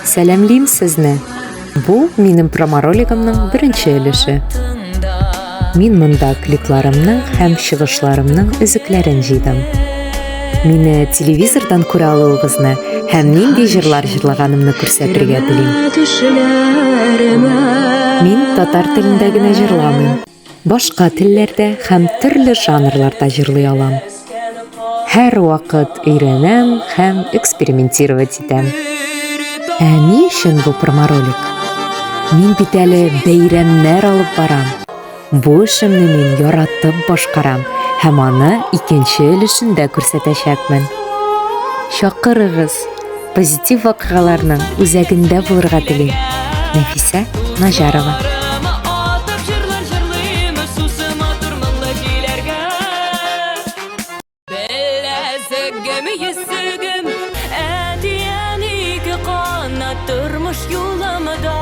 Сәламлим сезне! Бу минем проморолигымның беренче өлеше. Мин монда клипларымның һәм чыгышларымның өзекләрен җыйдым. Мине телевизордан күрә алуыгызны һәм нинди җырлар җырлаганымны күрсәтергә телим. Мин татар телендә генә җырламыйм. Башка телләрдә һәм төрле жанрларда җырлый алам. Һәрвакыт өйрәнәм һәм экспериментировать итәм. Ә ни өчен бу проморолик? Мин бит әле бәйрәмнәр алып барам. Бу эшемне мин яратып башкарам һәм аны икенче өлешендә күрсәтәчәкмен. Чакырыгыз! Позитив вакыйгаларның үзәгендә булырга телим. Нәфисә Наҗарова. Беләзегем, йөзегем, әти-әни ике канат тормыш юлымда.